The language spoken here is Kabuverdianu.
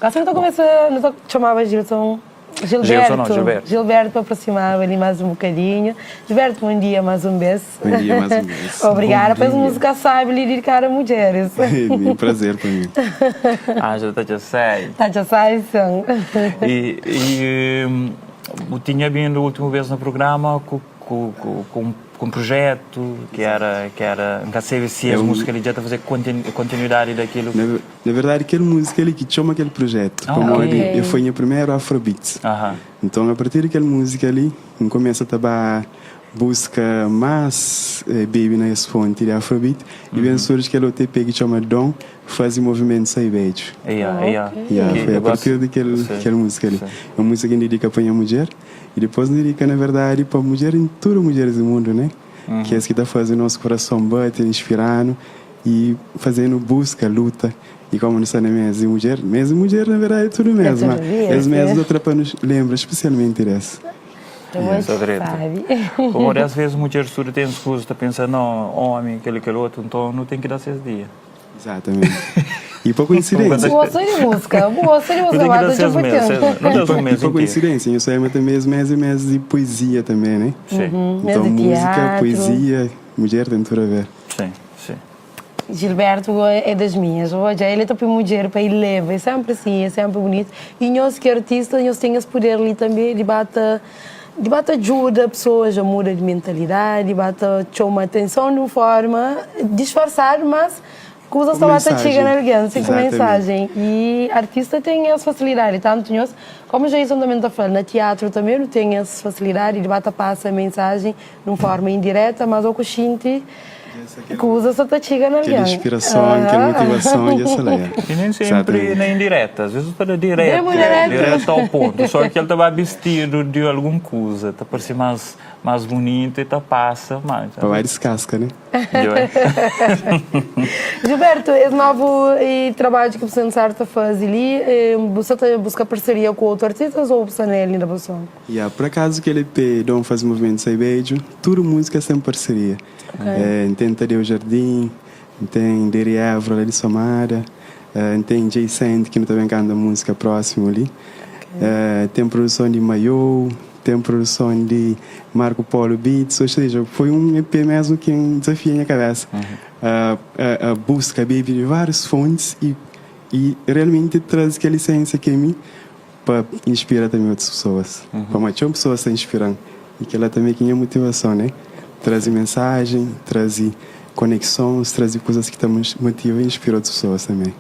Gosi nu ta kumesa, nu ta txomaba Gilson, Gilson não, Gilberto, Gilberto. Gilberto pa aproximaba li más un bokadinhu. Gilberto, bom dia más un bes. Bom dia más un bes. Obrigada Bom pa es dia. múzika sábi li didikadu a mudjeris. É um prazer pa mi. Ângela ta txa sai. Ta txa sai, sin. E, e bu tinha bindu últimu bes na programa ku ku ku ku un ku un projetu ki era ki era N ka sabe si É es un múzika li dja ta faze kontinu kontinuidadi dakilu. Na na verdadi kel múzika li ki txoma kel projetu Ah, pamodi ok. e foi nha primeru Afrobeats. Aha. Nton a partir di kel múzika li N kumesa ta ba buska más bebe na es fonti di Afrobeat i ben surji kel otu EP ki txoma Dom Faze Movimentu Sai Bedju. Ia, ia. Ia, Ki foi a eu gosto. partir di kel Sim, kel múzika li. sim. É un múzika ki N didika pa nha mudjer i dipôs N didika na verdadi pa mudjer i tudu mudjeris di mundu, né? Kes ki ta faze nos kurason bate, inspira-nu i faze-nu buska, luta. I komu nu sta na mês di mudjer, mês di mudjer na verdadi é tudu É mês, ma tudu dia, es mês sim. nu ta tra pa nu lenbra spesialmenti des. Sa dretu. Pamodi às vezes mudjeris tudu ten skuza ta pensa no ómi kel kel otu nton nu ten ki da ses dia. Exatamente. E pa koinsidênsia. Bu gosta di múzika, bu gosta di Nu múzika, ten ki mas da ta ses txeu mês, ses mês. Nu da E un mês pa interu. koinsidênsia, nhu sabe ma tanbê es mês é mês di poezia tanbê, né? Sim. Mês Nton di múzika, tiatru. poezia, mudjer ten tudu a ver. Sim, sim. Gilberto go é das minhas, odja el é ta pui mudjer pa el leva, é sempre assim, é sempre bonito e nhos ki é artista nhos ten es puder li tanbe di ba ta di ba ta djuda pessoas a muda di mentalidadi, di ba ta txoma atenson di un forma disfarsadu mas kuzas Ku ta ba ta txiga mensajen, na algen, si ku exatamente. mensajen e artista ten es fasilidadi tantu nhos komu Jason tanbe ta fla na tiatru tanbe nu ten es fasilidadi di ba ta pasa mensajen di un forma indireta mas o ku xinti Kuza sa ta txiga na Kel algen. inspirason, kel motivason dja sta la ya. I nen senpri na indireta, as vezes bu ta da diretu, diretu ao pontu, só ki el ta ba bistidu di algun kuza, ta parse más más bunitu i ta pasa más. Pa ba diskaska, ne? Gilberto, es novu trabadju ki bu sta pensadu ta faze li, bu sta ta buska parseria ku otu artistas ou bu sta na el inda bu so? Ya, por akazu kel EP Dom Faze Movimentu Sai Bedju, tudu múzika sen parseria. N ten Tadeu Jardim, N ten Deri Évora la di Somada, N ten Jay Cent ki nu ta ben kanta múzika prósimu li. Ten produson di Mayou, ten produson di Marco Polo Beats, ou seja, foi un EP mesmu ki N dizafia nha kabesa a buska, bebe di várius fontis i realmenti traze kel isensia ki é mi. Pa inspira tanbe otus pesoas. Pamodi txeu pesoas ta inspira-m i kel-la tanbe ki nha motivason, né? Traze mensajen, traze koneksons, traze kuzas ki ta motiva i inspira otus pesoas tanbe.